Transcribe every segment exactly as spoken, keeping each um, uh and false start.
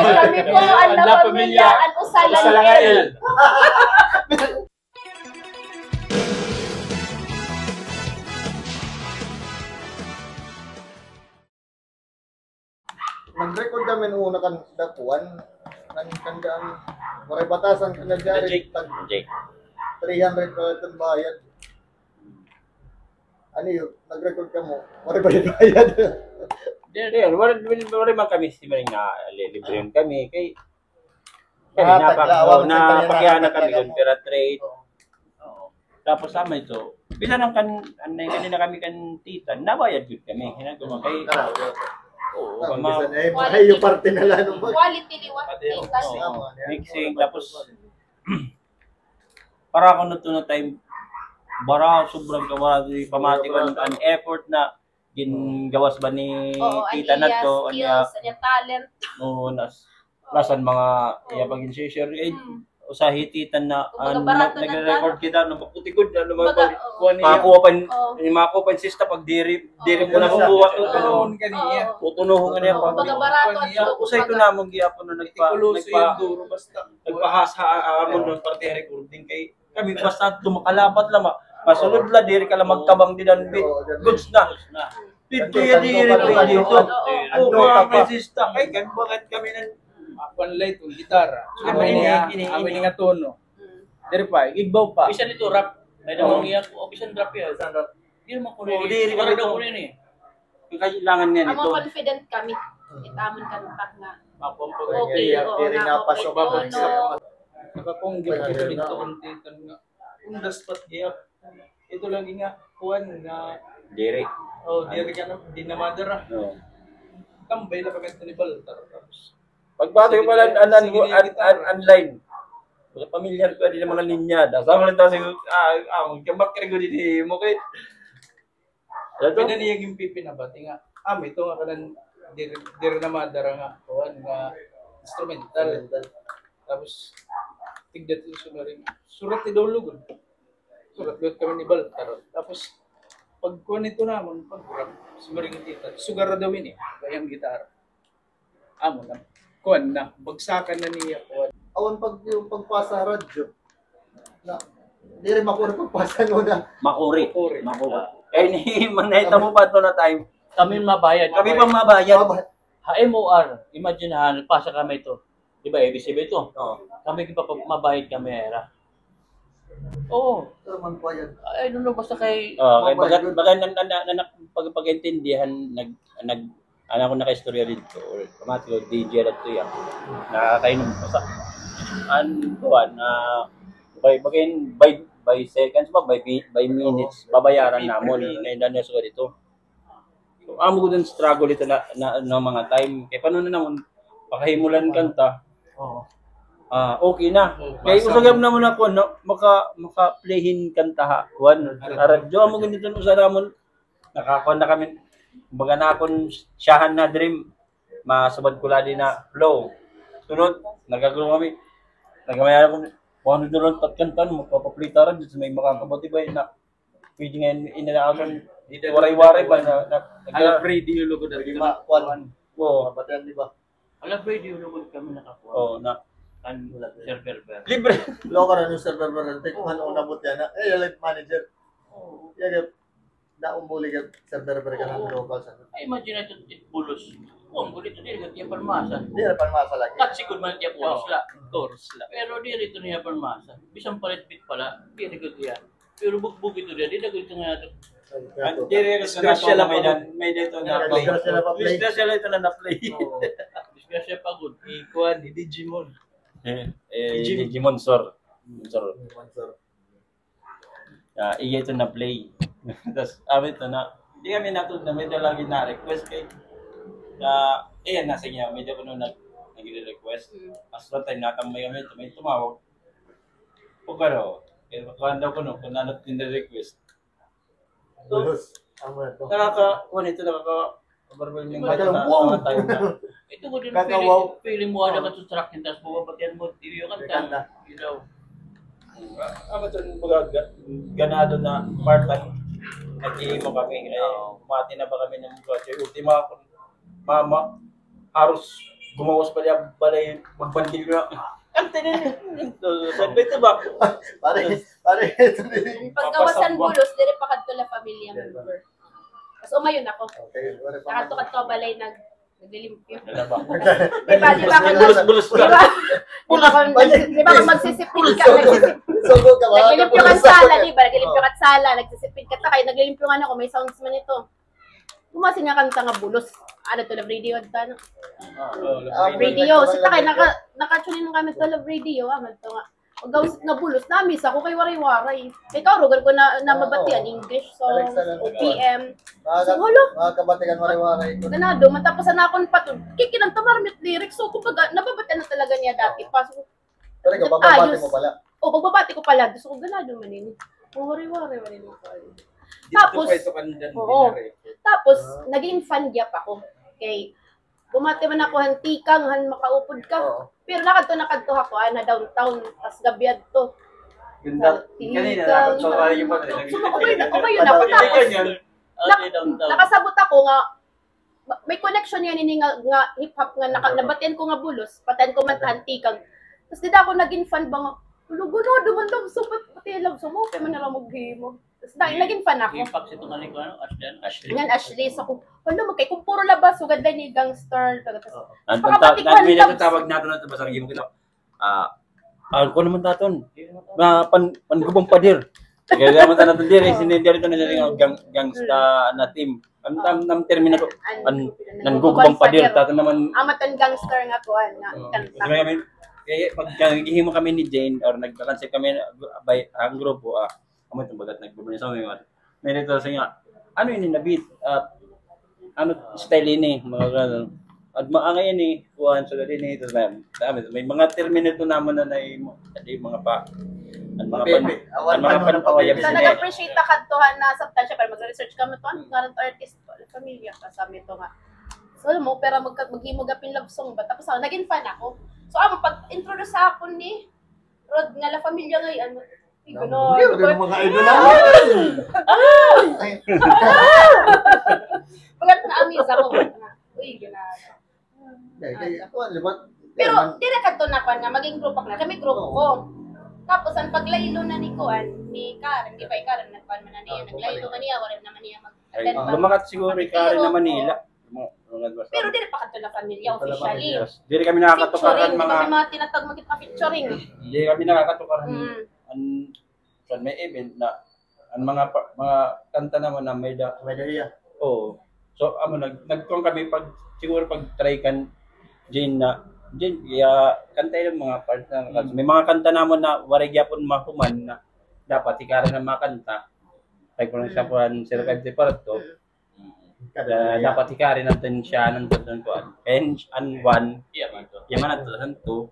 Kami po an La Familia, an usa la nga L. Nag-record kami nung una kan dakuan, kan, kan daan, waray batasan kan daan, Jake. Tag Jake. Three hundred pa iton bayad. Ano yun? Nag-record kamo? Waray bayad-bayad. Di, di, waray, waray man kami siring nga li-, libre kami. Kay, kay napakyaw na kami kon pira trade. Oo. Tapos sama ito. Bisan an kan, an, kanina kami kan tita, nabayad gud kami. Hinag ko kay, oo, bisan ay, ay, yung parte na lang. Quality liwat, tita. Oo, mixing, tapos, para ako na ito na time, bara, sobrang kabara, di pamati ko an, an effort na gingawas ba ni tita na to, an iya skills, an iya talent. Oo, nas, lasan mga iya pag-share, eh, usahi tita na, nagre-record kita, nagpaputikod na, nagpakuha pa, sista, pag diri, diri mo na makuha, tutunohon ka niya. Tutunohon ka niya, pag usahi ko namon gihapon na nagpa-, nagpa-, nagpahasa, amon ng parte recording kay kami, basta tumakalapat la, ma-, masulod la, diri ka la magtabang dida, goods na. Dito ya, diri, dito. Oo, mga resista. Kay kami, bakit kami nan-, ako an light, ang gitara. Kami ini, ini, ini nga tono. Diri pa, igbaw pa. Bisan ito, rap. May damang iya, o, bisan rap ya. Bisan rap. Diri man ko nini. Diri man ko nini. Kailangan niya nito. Amo confident kami. It amon kanta nga okay, oo, nga okay tono. Nakakunggit kita dito, contentan nga. Undas pat gihap. Ito lagi nga, kuan nga. Diri. Oh, diri ka na, di na madara. Oo. Tambay na kami sa tribal, tapos. Pagbati ko pala, an, an, an, an line. Mga pamilyar ko, di na mga linya. Dasa mo lang tayo, ah, ah, magkabak ka rin ko din mo kay. Pwede niya ginpipinabati nga, ah, may ito nga kanan, diri, diri na madara nga, kuan nga, instrumental. Tapos, tigda ito sa maring, surat ni Dolo gud. Surat gud kami ni Baltar. Tapos, pag kuan ito namon, pag rap, sa maring tita, sugara daw ini, kay an gitara. Amo na. Kuan na, bagsakan na niya, kuan. Awan pag, yung pagpasa radyo. Na, diri makuri pagpasa no na. Makuri. Makuri. Makuri. Kay ni, manahita mo pa ito na time. Kami mabayad. Kami pa mabayad. Ha M O R, imagine ha, nagpasa kami ito. Di ba, A B C B ito? Oo. Kami pa, mabayad kami, era. Oo. Pero man bayad. I don't know, basta kay, oh, kay baga, baga na, na, na, na, pag, pag-intindihan, nag, nag, Ano ako nakaistorya dito, or pamati ko, D J na ito yan. Nakakainom ko sa, an, kuwan, ah, by, by, by, by seconds ba, by, by minutes, babayaran namon. Ngayon na niya suga dito. So, amo gud an struggle ito na, na, na mga time. Kay paano na namon, pakahimulan kanta, ah, okay na. Kay usagam namon ako, no, maka, maka-play hin kanta ha, kuwan, radyo, amo gud ito, usa namon, Nakakuan na kami. Kumbaga na akon siyahan na dream, masubad ko lagi na flow. Sunod, nagagano kami. Nagamay ako, kung ano doon lang tatkantan, magpapaplita rin, dito may makakabati ba yun na pwede nga inanaasan, waray-waray ba na, na, Alam, radio lugod at pwede makuan. Oo. Mabatan, di ba? Alam, radio lugod kami nakakuha. Oo, na. An Sir Berber. Libre. Loka na ni Sir Berber, ante, kung ano unabot yan, eh, live manager. Oo. Yan, Naumuli ka, Sir Berber, ka ng local, sir. Ay, imagine ito, it bulos. Kung bulit ito, diri ka tiya palmasa. Diri palmasa lagi. At sigud man tiya bulos la, toros la. Pero diri ito niya palmasa. Bisan palit bit pala, diri ka tiya. Pero bugbog ito diya, di na gud ito nga ito. Diri ka sa disgrasya la pa, may dito na play. Disgrasya la ito na na-play. Disgrasya pa gud. Ikuan ni Digimon. Eh, Digimon, sir. Sir. Ah, iya ito na-play. Tas, abi ito na, di kami natod na may dala lagi na request kay, ah, iya, nasa niya, may dala kuno nag-, nagre-request. Mm. As one time, natambay kami, ito, may tumawag. O, pero, kaya kuhaan daw kuno, kung ano tinda request. So, nakaka-, kuan ito, nakaka-, Overwhelming. Ito ko din feeling, feeling mo ada ka sa truck, tas bumabatian mo, T V yung kanta. Ilaw. Amo ito, baga, ga-, ganado na part time. Nag-iimo kami. Ay, mati na ba kami ng project? Ultima, mama, haros Gumawas pa niya balay, magbantil na. Kanta na niya. So, sabi ito ba? Pare, pare, ito na yun. Paggawasan bulos, diri pa kadto la pamilya member. Tapos umayon ako. Okay, wala pa. Nakadto-kadto balay, nag-, naglilimpyo. Wala ba? Di ba, di ba, bulos, bulos, bulos. Di ba? Bulos. Di ba, kung magsisipin ka, nagsisip-, naglilimpyo ka sala, di ba? Naglilimpyo ka sala, nagsisipin ka, takay, naglilimpyo nga ako, may sounds man ito. Gumawas nga kanta nga bulos. Ano to, la radio, adto na. Radio. Sita kay naka, naka-tune in kami to, la radio, ah, man to nga. Paggawas nga bulos, na-miss ako kay Waray-Waray. Kay karugan ko na, na mabatian, English songs, O P M. So, hala. Mga kabatikan, Waray-Waray. Ganado, matapos na akong patud. Kikinanta, marmit lyrics. So, kumbaga, nababatian na talaga niya dati pa. So, Talaga, pagbabati mo pala? O, pagbabati ko pala. Gusto ko, ganado man ini. Waray-Waray, Waray-Waray. Tapos, oo. Tapos, naging fan gihap ako. Kay, bumati man ako han tikang, han makaupod ka. Oo. Pero nakadto, nakadto ako, ah, na downtown. Tas gabi adto. Sa tikang, so, umayon ako. Tapos, nak-, nakasabot ako nga, ma-, may connection niya nini nga, nga hip-hop nga naka-, nabatian ko nga bulos, batian ko man han tikang. Tas dida ako naging fan ba nga, "Ulo, ganado man love song, bat-, bati love song, okay man na la maghimo." Tas dahil naging fan ako. Hip-hop si tungan ni kuan, ano, Ashley, ano? Ashley. Ngan Ashley, so ko, "Hala, magkay kung puro labas, sugad la ni Gangster, taga tas." Oo. An-, an-, pagkabati ko, an-, an-, tawag naton na ito, basta naging kita. Ah, ah, kuan naman taton. Mga pan-, pangubang pader. Kaya naman tanan diri, sino diri to na diri nga gang-, gangsta na team. An, an, an termino to, an, nangugubang pader, taton naman. Amat an gangster nga kuan, nga kanta. Kami, kaya pag naghihimo kami ni Jane, or nagka-concept kami, bay, an grupo, ah, Amo ito, bagat nagbabrainstorm, may mga, may nagsasabi nga, "Ano ini na beat? Ah, ano style ini?" Mga ganun. At maangay ini, kuan, sugad ini, ito na, dami, may mga termino ito namon na nahimo, adi, mga pa, an mga pan-, an mga panpawayab. So, nag-appreciate ta kadto han na substantial, pero mag-research kami to, an current artist, pamilya, kasama ito nga. So, alam mo, pero mag-, maghimo gihap hin love song ba? Tapos ako, naging fan ako. So, amo, pag-introduce sa akon ni Rod nga La Familia ngay-an, ano, Uy, gano'n. Uy, gano'n mga idol namin. Ay! Ay! Bagat na-amaze ako. Uy, gano'n. Dahil kay kuan, libat. Pero, diri kadto na kuan nga, maging grupo na. Kami grupo ko. Tapos, an paglaylo na ni kuan, ni Karen, di ba, i Karen, nagkuan man na niya, naglaylo man niya, wala naman niya mag-attend. Lumakat siguro i Karen na Manila. Pero diri pa kadto La Familia officially. Diri kami nakakatukar han mga, mga tinatawag mo kita featuring. Diri kami nakakatukar han an, an may event na an mga pa-, mga kanta namon na may da-, may da iya. Oo. So, amo, nag-, nagkuan kami pag, siguro pag try kan Jane na, Jane, iya, kanta yung mga part na, may mga kanta namon na waray gyapon mahuman na dapat ikaran ang mga kanta. Like, for example, an Sir Kante Parto, Kaya dapat hikari naton siya, naton kuan. Kaya an one, iya man to. Iya man to, an two.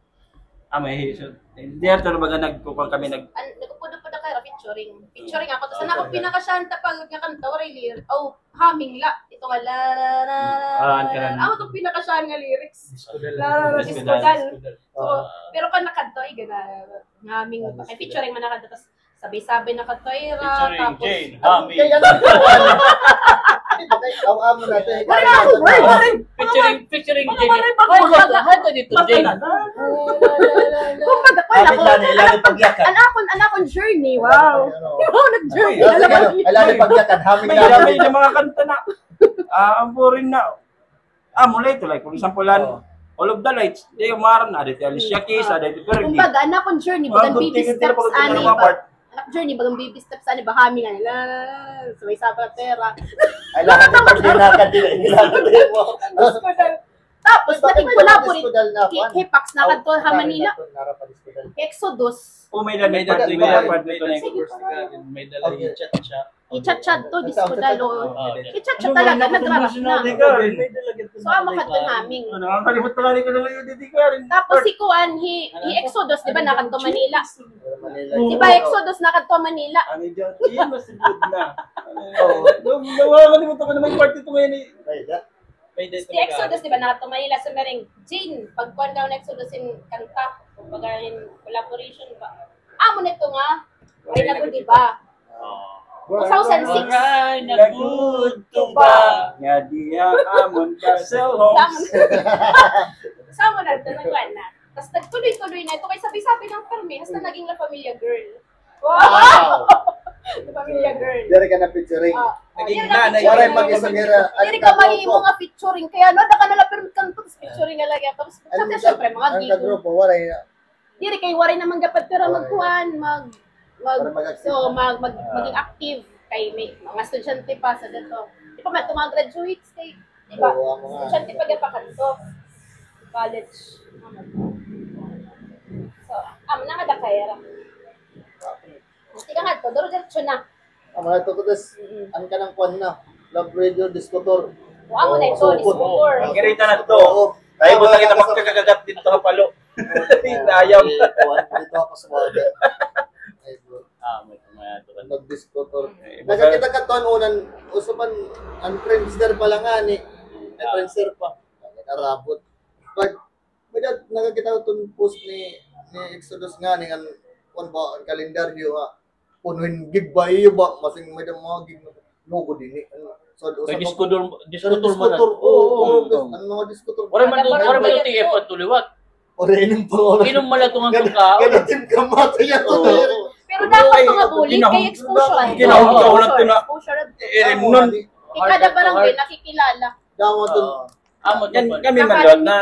Ah, may, so, hindi nato na baga nagkukuan kami, nag- An, nagupod-upod na kayo, featuring. Featuring ako. Tapos an akon pinakasyahan ta pag nga kanta, waray lyric. Oh, humming la. Ito nga, la, la, la, la, la. Ah, an kanan. Amo itong pinakasyahan nga lyrics. Disco Dal. La, la, la, Disco Dal. So, pero kan nakadto, ay, gana, humming, ay, featuring man nakadto. Tas, Sabay-sabay na katoy ra, tapos Jane, Hami. Aw, amo na, te. Wala akong words. Featuring, featuring Jane. Hato dito, Jane. Kumbaga, wala akong, an akon, an akon journey, wow. Wow, nag-journey. Ay, lalo pagyakan, Hami. May mga kanta na. Ah, an boring na. Ah, mula ito, like, for example, an All of the Lights, di umaran na, ada ti Alicia Keys, ada ti Fergie. Kumbaga, an akon journey, bagan baby steps, ani, bagan baby steps, ani, ba, Hami nga, la, la, la, la, sabay-sabay pera. Ay, lahat ng pagdinakan, di na, di na, di mo. Tapos, naging collaborate, K-Pax, nakadto ha Manila. Exodus. Oh, may lahat, may lahat, may lahat. May lahat, may lahat. I-chat-chat to, Disco Dal, o. I-chat-chat talaga, nag-rap na. So, amo kadto naming. Nakalimot na nga ni ko na ngayon, di Karen. Tapos si kuan, hi, hi Exodus, di ba, nakadto Manila? Di ba, Exodus, nakadto Manila? Ano dyan? Iyon, mas good na. Oo. Nakalimot ako na may part ito ngayon, eh. Si Exodus, di ba, nakadto Manila, sa Mering Jane, pagkuan daw na Exodus in kanta, kumbaga, in collaboration ba? Amo nito nga, ay, nagod, di ba? Two thousand six. Ay, nagod, di ba? Nga diya, amon ka sa homes. Sa amo na, ito, nagkuhan na. Tas nagtuloy-tuloy na ito, kay sabi-sabi ng permi, hasta naging La Familia girl. Wow! La Familia girl. Diri ka na featuring. Ah, naging na, naging waray mag-isa nira. Diri ka maging mga featuring. Kaya no, daka na la permi kanto, tas featuring nga lagi. Tapos, syempre, mga ang gig. Kagrupo, waray na. Diri kay waray naman gapad pira magkuan, mag, mag, so, mag, mag, maging active kay may mga estudyante pa sa dato. Di pa man ito mga graduates kay, di ba? Estudyante pa gapakadto. College. So, amo na nga da kaya ra. Di ka nga ito, duro-diretso na. Amo na ito, kudas. An kanang kuan na. Love Radio Diskutor. Wa mo na ito, Diskutor. Ang kirita na ito. Ay, buta kita magkakagagat dito sa palo. Ayaw. Kuan dito ako sa mga. Ay, bro. Ah, may mga ito. Nag-Diskutor. Nakakita ka ito, an unan, uso man, an Friendster pa la ngani. Ay, Friendster pa. Arabot. Pag May-ada, nakakita ko iton post ni, ni Exodus ngani, an, kuan ba, an kalendaryo nga puno hin gig ba, iyo ba, masing may-ada mga gig nga logo dinhi. An, sa, sa Diskutor, Diskutor man. Oo, oo, an mga Diskutor. Waray man, waray man T F adto liwat. Waray inom pa, waray. Inom man la ito nga pagkaon. Kada team kamata yan. Pero dapat mga bulig kay exposure. Exposure. Kada barangay nakikilala. Dapat. Amo, kami man liwat na.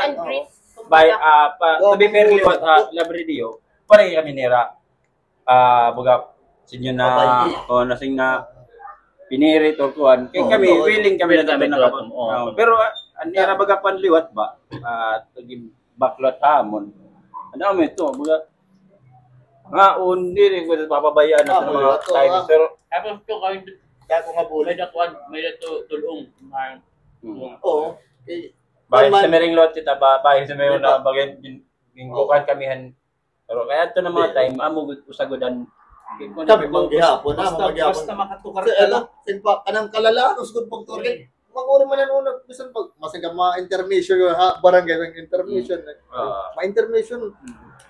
By, ah, pa, to be fair liwat, ah, Love Radio, pareho kami nira. Ah, baga, sinyo na, o, nasing na, pinirit or kuan. Kay kami, willing kami na kami nakapon. Pero, ah, an nira baga pan liwat ba? Ah, to give back liwat ha amon. Ano mo ito? Baga, nga, un, diri ko papabayaan na sa mga times. Pero, tapos ito, kami, may dakuan, may dato, tulong. Oo. Bahin sa miring liwat kita ba, bahin sa miring na bagay, gin-, ginkukan kami han. Pero kaya ito na mga time, amo gud, usa gud an. Kami man gihapon, amo man gihapon. Basta makatukar ka lang. Sin pa, kanang kalalanos gud pagtukar kay, mag-uri man an una, bisan pag, masing ka ma-intermission, ha, barangay ng intermission, eh. Ma-intermission.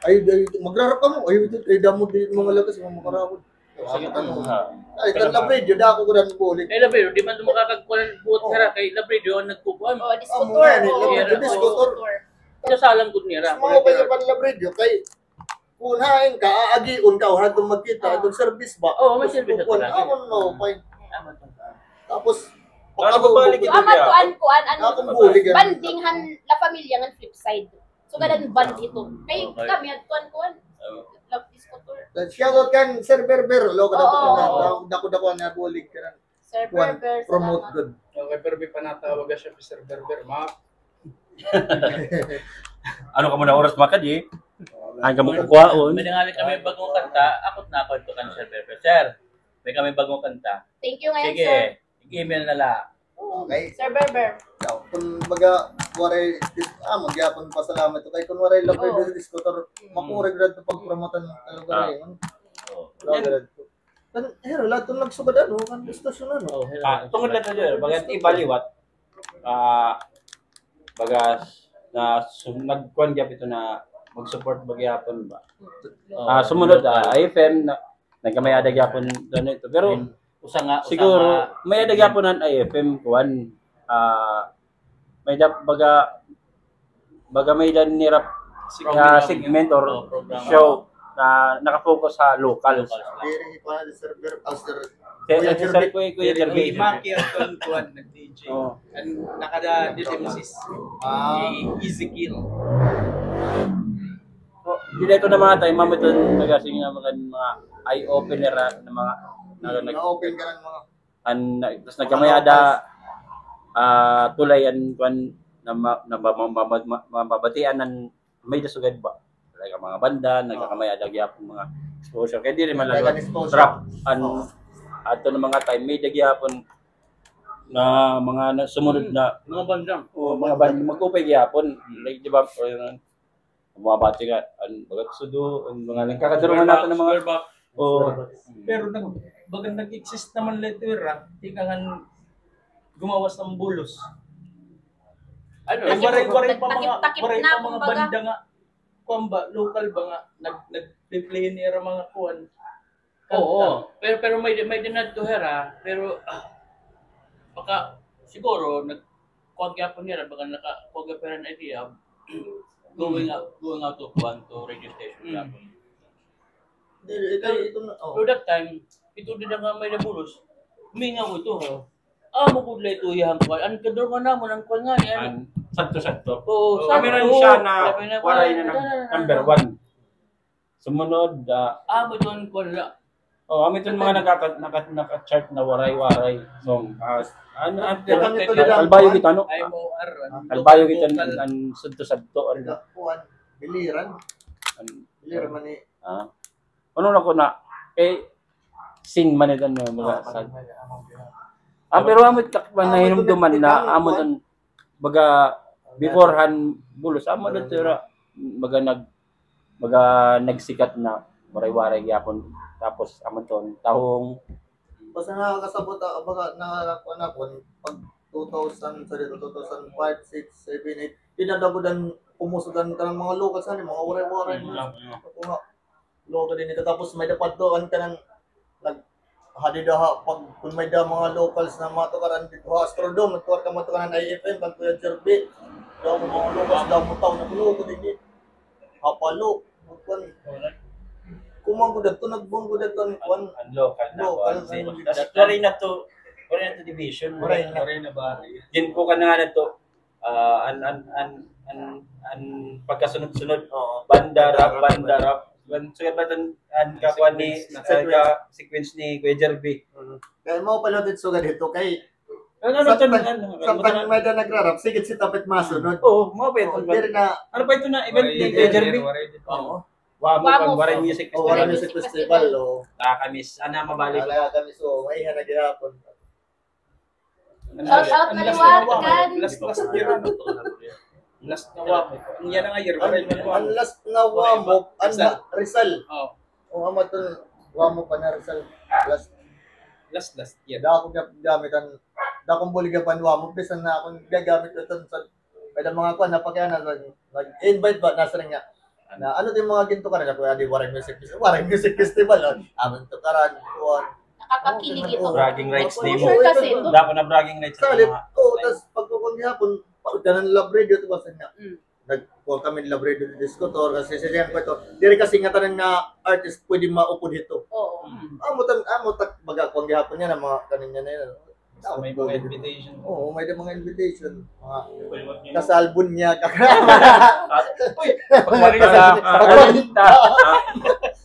Ay, ay, magrarap ka mo. Ay, ay, damo di mga lakas, mga makarapon. Ay, kan Love Radio, dako ko rin bulig. Kay Love Radio, di man ito makakagkuhan buot hira, kay Love Radio an nagkukuan. O, Diskutor. Diskutor. Ito sa alam ko nira. Mga kaya pan Love Radio, kay kun hain ka, aagion ka, o hadto magkita, itong service ba? Oo, may service ito. Amon, no, pay. Tapos, pagkabalik ito niya. Aman, kuan, kuan, ano, banding han La Familia ngan Flipside. So, ganan band ito. Kay kami, kuan, kuan. Love Diskutor. Shout out kan Sir Berber. Lo, kadako na, dako-dako na bulig ka na. Sir Berber, promote good. Okay, pero may panatawag siya, Sir Berber, ma. Ano ka mo na oras, makadi? Ang kamo kukuhaon. May nangalit kami bagong kanta. Ako na ako ito kan Sir Berber. Sir, may kami bagong kanta. Thank you ngayon, sir. Sige, email na la. Okay. Sir Berber. Kun baga, waray, ah, magyapon pasalamat ko kay kun waray la pwede sa Diskutor, makurig ra ito pagpromotan ng lugar, eh. Lugar ito. Kan, hira la ito nagsugad, ano, kan istasyon, ano. Ah, tungod la ito, baga, iba liwat. Ah, baga, na, su-, nagkuan gyapon ito na mag-support ba gyapon ba? Ah, sumunod, ah, I F M, na, Nagkamay-ada gyapon gani ito. Pero siguro may-ada gyapon an I F M kuan. Ah, may-ada baga, baga may-ada nira segment or show na naka-focus sa local. Diri pa si Sir Ber-, ah, Sir Kuya Jervin. Kuya Jervin. Maki ang kuan, kuan, nag-D J. An nakada dito, misis Ezekiel. O, dida ito na mga time, ma'am, ito nagasing nga mga, mga eye-opener, ah, na mga, na, na, na-open ka ng mga, an, na, tas nagkamay-ada, ah, tulay an, kuan, na ma-, na ma-, ma-, ma-, ma-, mabatian an may-ada sugad ba? Like, an mga banda, nagkakamay-ada gyapon mga exposure. Kay diri man lang rap, an, ato na mga time, may-ada gyapon na mga na, sumunod na mga banda. O, mga banda, mag-upay gyapon. Like, di ba, o, yun, Bumabati ka, an, bagat sudo, an, mga nagkakadurungan natin ng mga, o. Pero nag-, baga nag-exist naman la ito, ira, ika nga gumawas ng bulos. Ano, waray, waray pa mga, waray pa mga banda nga, kuan ba, local ba nga, nag-, nag-play nira mga kuan. Oo. Pero, pero may, may dinadto hira, pero, ah, baka, siguro, nag-, kuha gyapon nira, baka naka-, kuha gyapon nira idea, Going out, going out to kuan, to radio station. Mm. Diri, ito, ito na, oh. So that time, ito dida nga may-ada bulos. Humingaw ito, ha. Amo gud la ito iyahang kuan. An kadurungan namon, an kuan ngani, an An sadto-sadto. Oo, kami na sadto. Siya na Waray na nag-, number one. Sumunod, ah, amo ito an kuan la. Oh, amo ito an mga naka-, naka-, naka-chart na Waray-Waray song. Ah, ano, ano, Kalbayo kita, no? Ay, mo, ar-, an Kalbayo kita, vocal. An sadto-sadto, ano? Kuan, Biliran. An Biliran man ni Ah. Ano na ko na, eh, sing man ito na mga sag-, ah, pero amo it kak-, nahinumduman na, amo ton, baga, before han bulos, amo na ito ra, baga nag-, baga nagsikat na, Waray-Waray gihapon. Tapos, amo ton, Tahong. Basta nakakasabot, ah, baga, nakakuan ako, pag two thousand, sa dito, two thousand five, six, seven, eight, pinadagudan, pumusugan ka ng mga locals, ano, mga Waray-Waray, mga, ako nga, Local din ito. Tapos may dapat doon ka nang nag-, hadi daha pag kun may da mga locals na matukaran dito ha Astrodome, nagtukar ka matukaran I F M, kan Kuya Jerby. Daw mga locals, daw mo tao na kuno ko din. Hapalo, kun, kumang ko dito, nagbong ko dito, kuan. An local na, local kuan, na. Waray na to, waray na to division. Waray na. Waray na ba? Din ko ka na nga na to. Ah, an, an, an, an, an pagkasunod-sunod, oo, banda, rap, banda, rap. Ban-, sugad ba iton, an kakuan ni, sequence, ah, sequence ni Kuya Jerby? Mm. Kay mao pala din sugad hito kay ano, ano, samtang, ano, samtang may da nagrarap, sige, si Tapit masunod. Oo, mao pa ito. Oo, diri na. Ano pa ito na event ni Kuya Jerby? Waray, waray, waray. Oo. Wamo, Wamo, Waray Music Festival. Waray Music Festival, oo. Nakakamiss. Ana, mabalik. Nakakamiss, oo. May iha na gihapon. Shout out na liwat kan. Last, last year, ano? Last na Wamo. An yana nga year, an last na Wamo, an Rizal. Rizal. Oh. O, amo ton Wamo pa na Rizal. Last. Last, last year. Da ako ga-, gamit an, da akong bulig pa an Wamo, bisan na akong gagamit ko ton sa May da mga kuan, napakiana, nag-, nag-invite ba, nasiring nga. Na, ano din mga ginto ka na, kuya, di Waray Music Festival, Waray Music Festival, oh. Amin to karan, kuan. Nakakakilig ito. Bragging rights din mo. Sure kasi ito. Dako na bragging rights sa mga. Oo, tas pagkukon niya, kung pagkanan love radio, ito ba sa niya? Mm. Nagkuha kami love radio ni Disco Tour, kasi sa diyan ko ito. Diri kasi nga tanan nga artist pwede maupod ito. Oo. Mm. Amo tan, amo tak, baga, kuan gihapon niya na mga kanin niya na yun. Basta may mga invitation. Oo, may da mga invition. Mga kasal, bunyag. Uy, pagmarita. Pagmarita.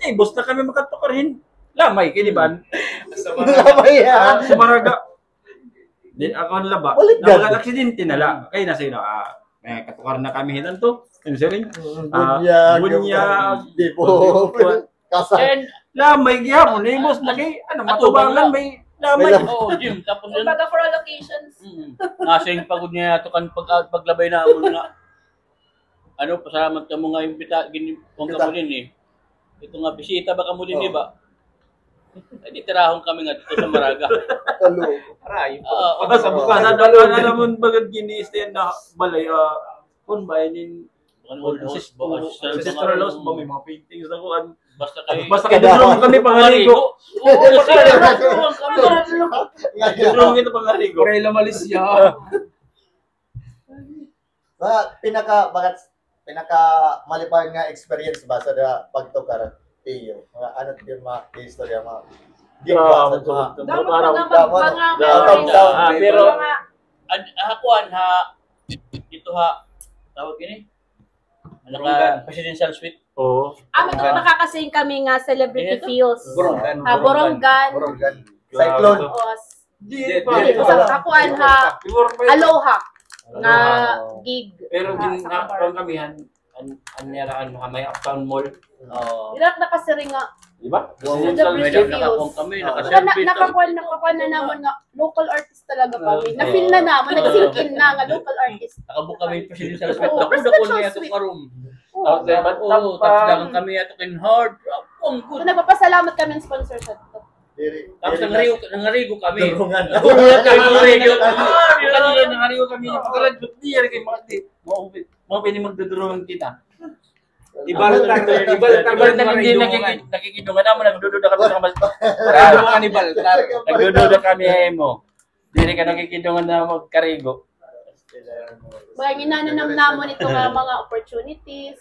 Eh, basta kami makatukarhin. Lamay, kay di ba? Lamay, ah. Sa Maraga. Di, ako ang laba. Balik na. Mga aksidente na lang. Kay na sino, ah, may katukaran na kami hinan to. Ano siya rin? Ah, bunyag. Bunyag. Di po. Kasal. And lamay gihapon, eh, boss, lagi, ano, matubangan, may lamay. Oo, Jim, tapos yun. Kumbaga, for all occasions. Mm. Nasing pagod niya ito kan pag-, paglabay namon nga. Ano, pasalamat kamo nga imbita, gin-, kung kamo din, eh. Ito nga, bisita ba kamo din, di ba? Ay, di tirahon kami nga dito sa Maraga. Aray, oo. Basta bukasan na, alam mo, baga giniistayan na balay, ah, kung ba, inin, Ancestral house ba, may mga paintings na kuan. Basta kay, basta kay dudurong kami pangarigo. Oo, basta kay dudurong kami pangarigo. Dudurong kita pangarigo. Kay La Malaysia. Sa pinaka, bagat, pinaka malipay nga experience ba sa da pagtukar, Tiyo? Mga ano yung mga istorya, mga gimba sa mga. Damo pa naman mga, ah, pero mga, ah, kuan ha, ito ha, tawag ini? Naka-presidential suite. Oo. Ah, may nakakasing kami nga celebrity feels. Borongan. Ah, Borongan. Borongan. Cyclone. Os. Di, di, di, sa kakuan ha. Aloha. Nga gig. Pero din na, kami han, an, an nira, ano, ha, may Uptown Mall. Oo. Dira nakasiring nga. Di ba? Presidential suite. May nakakon kami, naka-service. Nakakuan, nakakuan na namon nga local artist talaga kami. Na-feel na namon, nag-sink in na nga local artist. Nakabook kami presidential suite. Oo, dako-dako niya ito karon. Oo. Tapos dagan kami ato kin Hard Rock. Ang good. So, nagpapasalamat kami ang sponsor sa ito. Tapos nangarigo, nangarigo kami. Durungan. Durungan kami, nangarigo kami. Ah, di ba? Nangarigo kami. Pagkaradyo, di yan kay Mati. Mao, mao, pwede magdudurungan kita. Ibaltar, ibaltar, ibaltar, hindi nakikidungan naman, nagdududa kami sa kamal-, nagdududa kami, eh, mo. Diri ka nakikidungan na magkarigo. Mga ginananam namon ito nga mga opportunities,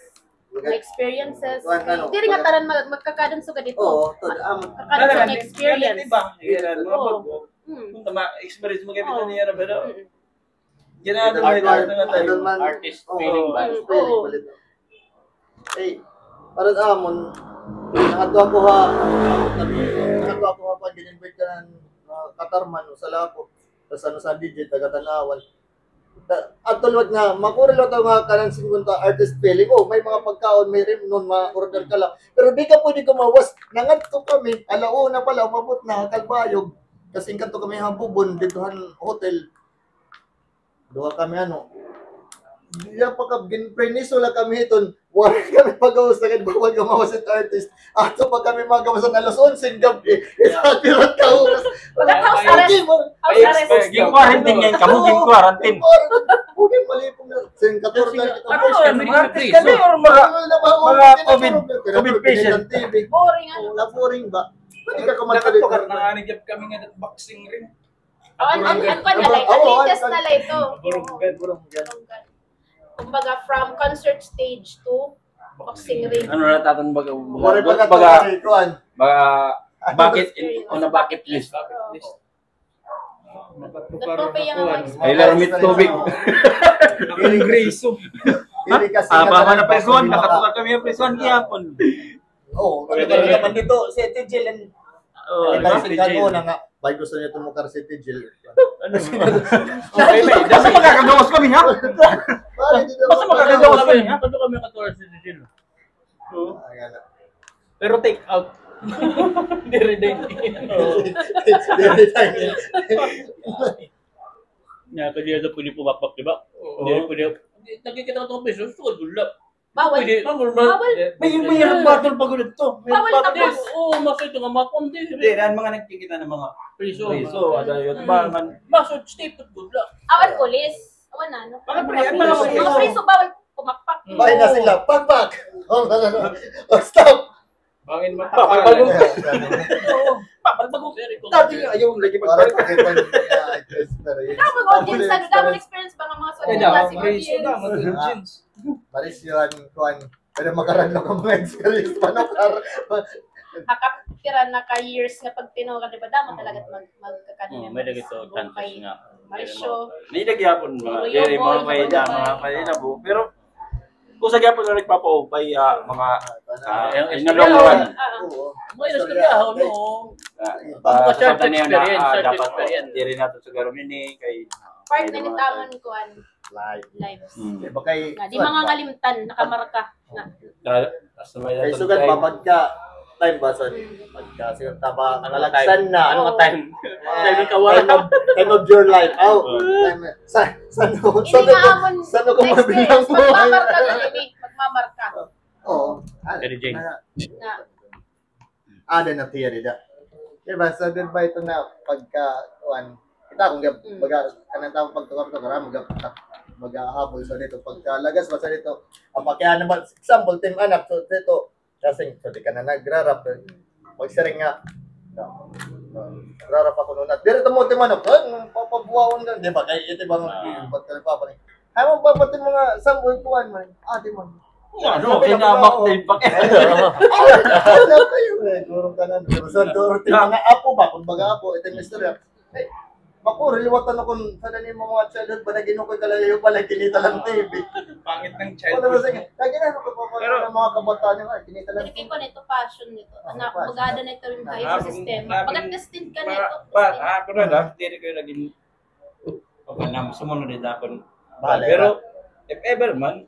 mga experiences. Kuwan, ano, diri nga tanan mag-, magkakadon sugad ito. Oo, to, um, kakadon sa experience. Di ba? Yan, mga bago. Hmm. Kung tama, experience mo kayo niya, pero ginagawa mo ito nga tayo. Artist feeling ba? Artist feeling ba? Eh, para sa amon, nakadto ako ha, nakadto ako ha, pag gin-invite ka ng, ah, Katarman, o sa Lapo, sa San Jose, taga Tanauan. Ato liwat nga, makuri liwat nga kanang singkwenta artist feeling. Oh, may mga pagkaon, may rimnon, ma-order ka lang. Pero di ka pwede kumawas. Nangadto kami, ala una pa la, umabot na, Calbayog. Kasi kadto kami ha Bubon, didto han hotel. Duha kami, ano. Diya pa ka, ginpermiso la kami hiton. Waray kami pagawas na kay bawal gamawas it artist. Ato pa kami magawas na alas onse gab-i. Isa, tira ka oras. Pagka house arrest. House arrest. Gin-quarantine yan kamo, gin-quarantine. Okay, malipong na. Sing katorga kita. Ano yan? Mga artist kami or mga, mga COVID, COVID patient? Boring, ano? Wala, boring ba? Pwede ka kumanta dito. Nanganigap kami nga boxing ring. Oh, an, an, an, kwan na la ito. Latest na la ito. Burunggan. Burunggan. Kumbaga, from concert stage to boxing ring. Ano na taton baga, baga, baga, baga, bucket in, on a bucket list. Bucket list. Nagpapay ang mga experience. Ay, laramit tubig. Ang griso. Ah, baka na prisuhan, nakatukar kami ang prisuhan gihapon. Oo, kami naman dito, si Ate Jill and, oh, si Ate Jill. Una nga, bay, gusto niya tumukar si Ate Jill. Ano? Basta makakagawas kami, ha? Basta makakagawas kami, ha? Paano kami makatukar si Ate Jill? Oo. Pero take out. Diri din. Oo. Diri din. Nga, pwede na pwede pumapak, di ba? Oo. Diri pwede. Nakikita ko ito, gusto ko gulap. Bawal. Pwede. Bawal. May, may battle pa gud ito. May battle. Bawal. Oo, mas ito nga mga kundi. Hindi, ang mga nagkikita ng mga priso. Priso, ada yun. Mas stay put good lang. Awan pulis. Awan na, no? Mga priso, bawal pumakpak. Bahay na sila. Pakpak! Oh, stop! Bangin mo. Papalbago. Oo. Papalbago. Dati nga, ayaw lagi magpapalbago. Parang pakita niya, ah, experience. Ikaw, mag-audience, ano, damo experience ba nga mga student, classic audience? Marisyohan, kuan. Pero makaradlo ka mga experience, manukar. Nakapira na ka years nga pagtinukar, di ba? Damo talaga mag-, magkakadto. May lagi to, chances nga. Marisyo. May lagi hapon, mga, mga pahina, mga pahina po. Pero, Usa gyapon na nagpapaupay, ah, mga, ah, in the long run. Oo. Mga istorya, no? Ah, sa kanya na, ah, dapat diri nato sugaron ini kay part na ni tamon kuan. Live. Live. Di ba kay, di mangangalimtan, nakamarka. Kay sugad ba, pagka time ba, son? Pagka, siguro, taba, kalagsan na, ano? Time. Time of, time of your life. Aw, time. Sa, sa, ano, sa, ano ko mabilang mo? Magmamarka na ini. Magmamarka. Oo. Pwede, Jane. Ada na theory da. Di ba, sa, di ba, ito na pagka, kuan, kita akong gab-, baga, kanang tawag pagtukar-tukar, ah, mag-, mag-ahabol sa dito. Pagka lagas ba sa dito, ang pakiana ba, example, Team Anak, so, dito, Kasi, so, di ka na nagrarap. Magsiring nga, no, no, nagrarap ako noon. Diri ta mo, ti manok, eh, papabuwaon ka, di ba? Kay iti ba nga, ba't ka nagpaparing? Ay, mo, ba't yung mga samboy kuwan man? Ah, di man. Ano, kinabak na yung pake. Ay, wala kayo, eh. Duro ka na, duro sa duro. Ti mga apo ba? Kumbaga apo, ito yung istorya. Ay, makuri, liwatan ako sa dani mo mga childhood ba na ginukoy ka lang, yung pala, kinita lang T V. Pangit ng childhood. Lagi na, ano ko po, pero mga kabataan yung, ay, kinita lang T V. Pero kay ko nito, passion nito. Anak, magada na ito yung kayo sa sistema. Pag at destined ka nito, pa, destined. Ako na, diri kayo naging, okay na, sumunod din ako. Pero, if ever man,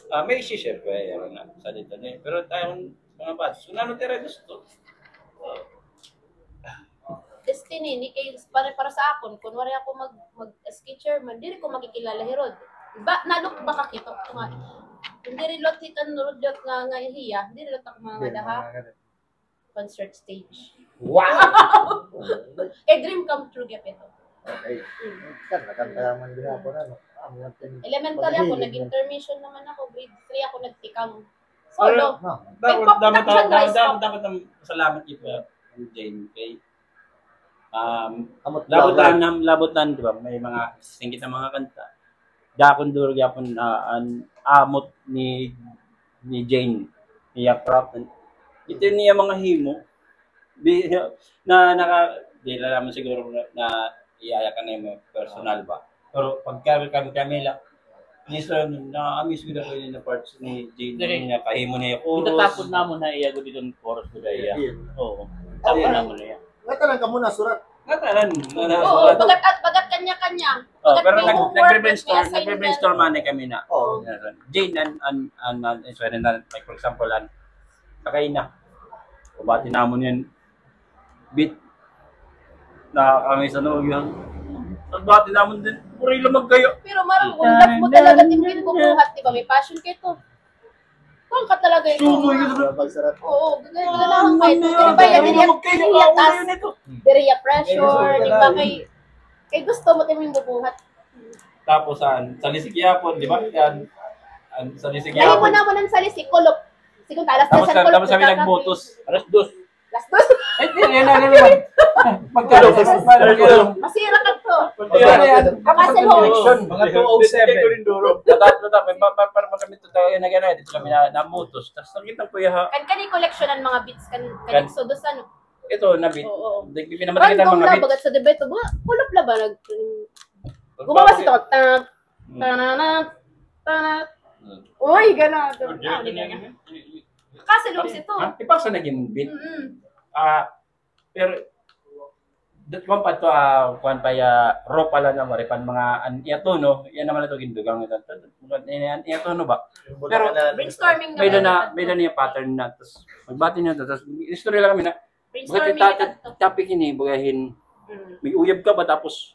ah, may isi-share ko, eh, ano na, sa dito na, eh. Pero tayong mga bats, kung ano tira gusto. Destiny, ni kay para, para sa akon, kun waray ako mag, mag S K chairman, diri ko makikilala hi Rod. Ba, nalok ba ka kito? Nga, kun diri lot hikan Rod lot nga, nga hiya, diri lot ako mga daha. Concert stage. Wow! Kay dream come true gyud ito. Okay. Kan, nakanta man gihapon, ano? Elementary ako, nag-intermission naman ako, grade three ako nagtikang. Solo. Dapat, dapat, dapat, dapat salamat kita, Jane, kay Um, Amot Labutan, Flower. Ham, Labutan, di ba? May mga singkit na mga kanta. Dakon duro gyapon, ah, an amot ni, ni Jane, ni Yak Rock. Ito niya mga himo. Di, na, naka, di na naman siguro na, na iyayakan na yung mga personal ba? Pero pagka kami, kami lang, minsan, na-amaze ko na po yung parts ni Jane, Dali. Niya, kahimo niya yung chorus. Itatapon namon na iya, gud iton chorus ko na iya. Iya. Oo. Tapon namon na iya. Ngatanan kamo nasurat. Ngatanan, na, na, Oo, surat. Bagat, at bagat kanya-kanya. Oh, bagat pero may nag-, homework, nagbe-brainstorm, may assignment. Nagbe-brainstorm man kami na. Oo. Yan, yan. Jane, an, an, an, an, sorry na, like, for example, an, sakay na. Pabati namon yan. Beat. Na kami sa noon yan. Pagbati namon din, puri lang magkaya. Pero marang, kung love mo talaga, di mo ginbubuhat, di ba? May passion ka ito. Kuwan ka talaga ito. Sumoy ka talaga. Pagsarat. Oo, ganun, ganun ang fight. Ano ba yan? Diri, diri, diri ya pressure, di ba? Kay, kay gusto mo, tayo mo yung bubuhat. Tapos, an, salisik yapon, di ba? Yan. An, salisik yapon. Dahil mo naman ang salisik, kulop. Siguro, alas tres ang kulop. Tapos kami nagbotos. Alas dos. Alas dos. Ay, di, yan na naman. Magkano? Masira ka to. Yan, yan. Tapos ang election. Mga two oh seven. Tatap, tatap, may pa-, pa-, para makamit to tayo na gano'n. Dito kami na, namutos. Tapos nakita ko yung ha- Kan kani collection ang mga beats kan, kan Exodus, ano? Ito, na beat. Oo, oo. Di, di naman nakita mga beats. Random na, bagat sa debate, ba? Kulop na ba? Nag-, gumawa si Totak. Hmm. Tanana, tana. Hmm. Uy, gano'n. Kasi Luis ito. Ha? Ipaksa na gin beat. Mm-mm. Ah, pero, dat kuwan pa to, ah, kuwan pa ya, raw pala na mari pan mga an-, iya tono, yan naman ito gindugang ito. An iya tono ba? Pero, brainstorming may da na, may da niya pattern na. Tapos, magbati na ito. Tapos, istorya lang kami na, Brainstorming baga ta-, ta-, topic ini, baga hin, may uyab ka ba, tapos,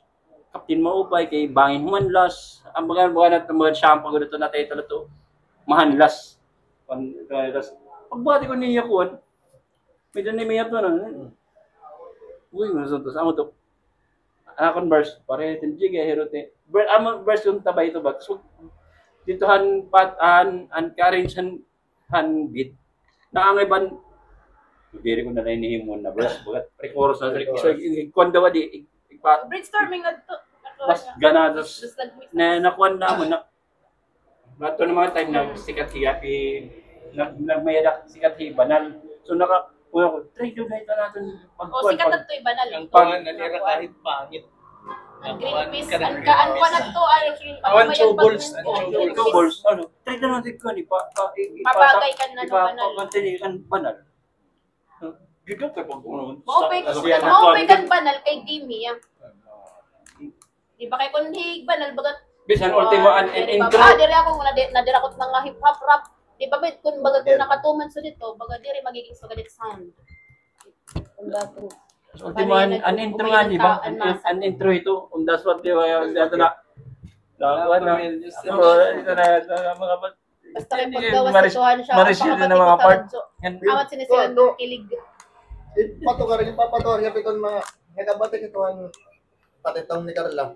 Captain Maupay, kay bangin humanlas. An baga, baga na, baga siya an pagod ito na title ito, mahanlas. Pan-, tas, pagbati ko niya kuwan, may dyan ni Mia to na. Uy, masuntos. Amo to. An akon verse, pare, tinjig, eh, hirote. Ver-, amo, verse yung tabay ito ba? So, dito han, pat, han, han, Karen, han, han beat. Naangay ban, diri ko na rin nihimo na verse. Bagat, pre-chorus na, pre-chorus. So, i-, i-, kuwan daw, di, i-, i-, pa-, brainstorming adto. Mas gana, tas, na, nakuwan namon na, Bato na mga time na sikat hiya, pi-, na, na may ada sikat hi Banal. So, naka, kuya ko, try daw na ito natin. O, sikat na ito hi Banal. Ang pangan na nira kahit pangit. Ang green peas, ang kaan pa na ito, ang, awan, chubbles, ang chubbles. Ano, try na natin ko, ipa-, pa-, ipa-, papagay kan, ano, Banal. Ipa-, continue kan Banal. Gigit ka pag, ano, maupay, maupay kan Banal kay Dimi, ah. Di ba kay kun hig Banal, baga, bisan ultimo an, an intro. Ah, diri ako, na, di, na diri ako mga hip hop rap. Di ba, bet, kun baga kun nakatuman sa dito, baga diri magiging sugalit sound. Kun baga, ultimo an, an intro nga, di ba? An, an intro ito, kun that's what they were, ito na. Ito na, ito na, mga Basta kay paggawas ito han siya, Maris, yun na mga part. Amat sini siya kilig. Patukar, papatukar niya ito mga, nagabati ito han patitong ni Carla.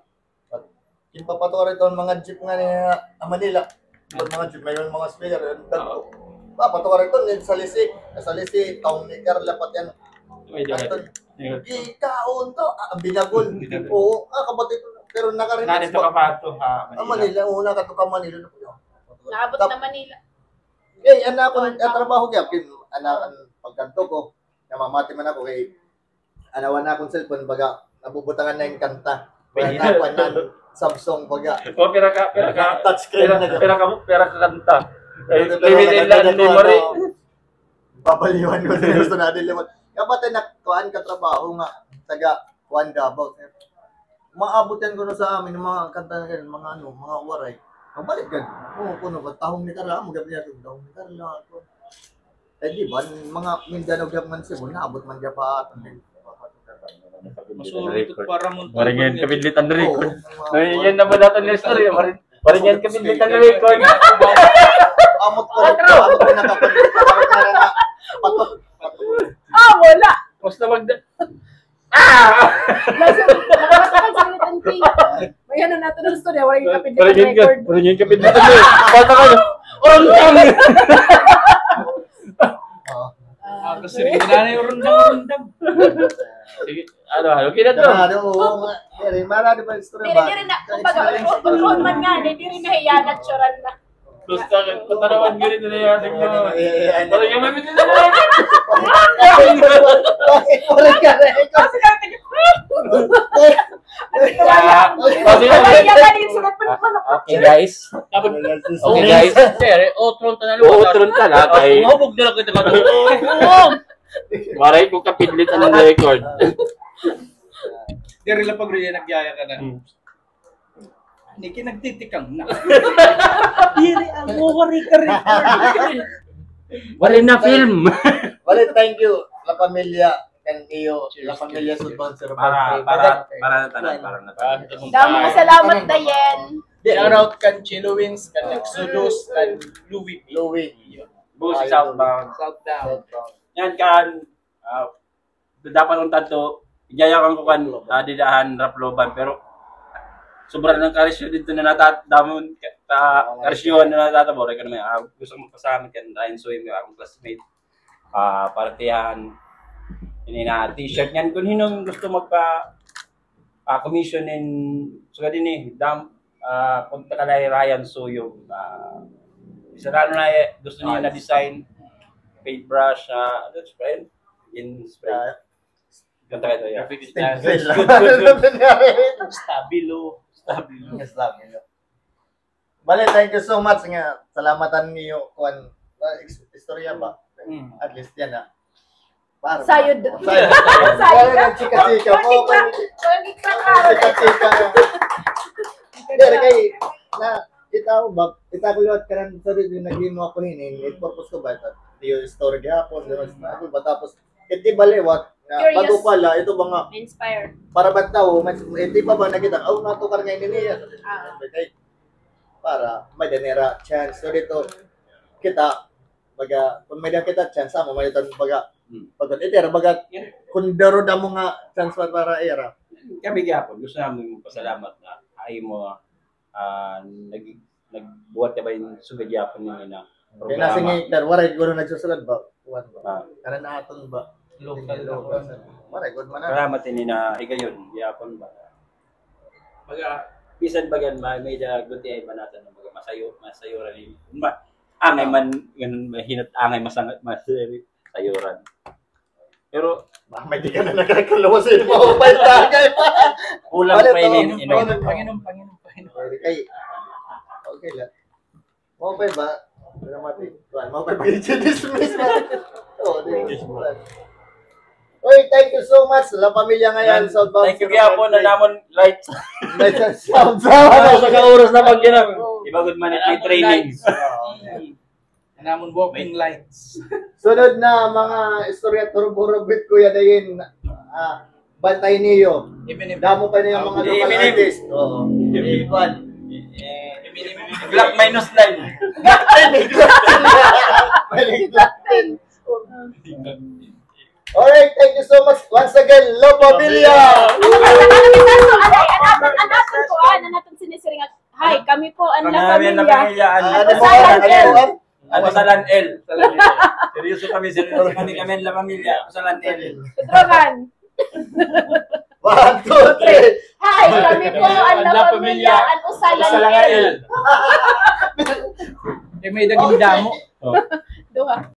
Ginpapatukar ito han mga jeep nga ni, ah, Manila. Mga jeep, may mga speaker. Papatukar ito ni Salisi, Salisi, taon ni Carla, pati an, ikaon to, ah, binagol. Oo, ah, kabati ito. Pero nakarinig pa. Nandito ka pa ito, ha, Manila. Ah, Manila, oo, nakatuka Manila na po yun. Naabot na Manila. Eh, an akon trabaho kaya, an, an pagkadto ko, namamati man ako kay, an, awan akon cellphone, baga, nabubutangan na yung kanta. Kaya na, kuwan na, Samsung, baga. O, pira ka, pira ka, touchscreen na, pira ka, pira ka kanta. Eh, limited lang, memory. Babaliwan ko sa gusto natin limot. Kapatid na, kuwan, katrabaho nga, taga, kuwan, Davao. Maabot yan kuno sa amin, yung mga kanta na ganun, mga ano, mga waray. Magbalik ka. Oo, kuno ba, tahong ni Carla, mo gabi niya, tahong ni Carla, ako. Eh, di ba, mga Mindanao gap man Cebu, naabot man gap pa atin, eh. Masuro ito para mo. Maringan kapidlitan na record. Oo, mga yan na ba natin na istorya? Marin-, maringan kapidlitan na record. Amot ko, amot ko nakapagpapakit na rin na patok. Ah, wala. Basta magda-, Ah! Nasa, nakakatakan sa ulit ang king. May ano natin ang story, wala yung kapit-, record. Wala yung kapit-, record. Bata ka, urundang! Ah, kasi rin, wala na yung urundang, urundang. Sige. Ano, ano, kina to? Ano, oo, nga. Diri, mara, di ba, istorya ba? Diri, diri na, kumbaga, utrohon man nga, diri na hiya, natural na. Basta, patanawan ka rin na yan. Ano yung mamit na yan? Wala ka na, ikaw. Okay, guys. Okay, guys. Sir, utron ta na. Utron ta na, kay mahubog na lang kita matulog. Waray ko kapidlit an record. Diri la pag-react, nagyaya ka na. Hmm. Niki nagtitikang na. Diri, amo, waray ka record. Waray na film. Waray, thank you, La Familia, kan iyo, La Familia Sudban, Sir Para, Patrick. Para, para na tanan, para na tanan. Damo nga salamat, Dayen. Shout out kan Chilowings, kan Exodus, kan Louie. Louie. Buo si Southbound. Southbound. Southbound. Yan kan, ah, dapat unta to, iyayakan ko kan, ah, dida han Raploban, pero sobra na an karisyo didto na natat-, damo ka, ka, karisyohan na natatabo, kay ano, ah, gusto ko magpasalamat kan Ryan Soy, nga akon classmate. Ah, partihan, ini na t-shirt niyan, kun hin-o an gusto magpa, ah, commission in, sugad ini, dam, ah, punta ka kay Ryan Suyog, ah, bisan ano na, eh, gusto niya na design, paintbrush, ah, ano, spray, in spray. Ah, kanta ka ito, yeah. Stencil. Good, good, good. Stabilo. Stabilo. Yes, stabilo. Bale, thank you so much nga salamatan niyo kuan, ah, is-, istorya ba? Mm. At least yan, ah. Para sayod. Sayod. Sayod. Sayod, nagchika-chika. Chika-chika. Diri kay na, kita ko ba, kita ko liwat kanan sa di naghimo ako hini, it purpose ko ba, ito, iyo story gihapon, di ba? Ako ba, tapos, iti ba liwat, na, bago pala, ito ba nga, inspire. Para ba tao, may, iti ba ba nakita, oh, natukar nga ini niya. Ah. Kay, para, may danira chance. So, dito, kita, baga, kung may da kita chance, amo, may tan baga, hmm, baga, iti, baga, kung daro damo nga chance para, para ira. Kami gihapon, gusto namin magpasalamat na, ay mo, ah, nag-, nagbuhat ka ba hin sugad gihapon nga programa? Kay na, sige, pero waray guro nagsusugad ba? Kuwan ba? Ah. Kanan aton ba? Local, local. Waray gud man na. Salamat ini na higayon gihapon ba? Baga, bisan baga ma-, may da guti ay banatan nga baga masayo, masayoran ini. Ma-, angay man, ngan mahinat angay masang-, masayoran. Pero, ah, may di ka na nagkakalawas, eh, maupay tagay pa. Kulang pa ini, inom. Panginom, panginom, panginom. Ay, okay lang. Maupay ba? Pero mati, kuwan, maupay ba yung chinismis ba? Oo, di ba? Oy, thank you so much, La Familia ngayon, Southbound. Thank you gihapon, na namon lights. Lights and sound. Sa oras na pag yun, ah. Iba gud man, may training. Oo. Namon walking lights. Sunod na mga istorya, turbo with Kuya Dayin. Ah, bantay niyo. Damo pa niyo mga local artist. Oo. Iban. Black minus nine. Black ten, Black ten. May Black ten. Alright, thank you so much once again, La Familia. Ano ba, ano ba, ano ba, ano ba, ano ba, ano ba, sinisiring at, hi, kami po ang La Familia. Kami ang La Familia, ang Usalan L. Ano, Salan L. Seryoso kami, seryoso kami, kami ang La Familia, Salan L. Pedrogan. One, two, three. Hi, kami po ang La Familia, ang Usalan L. Eh, may daging damo. Duha.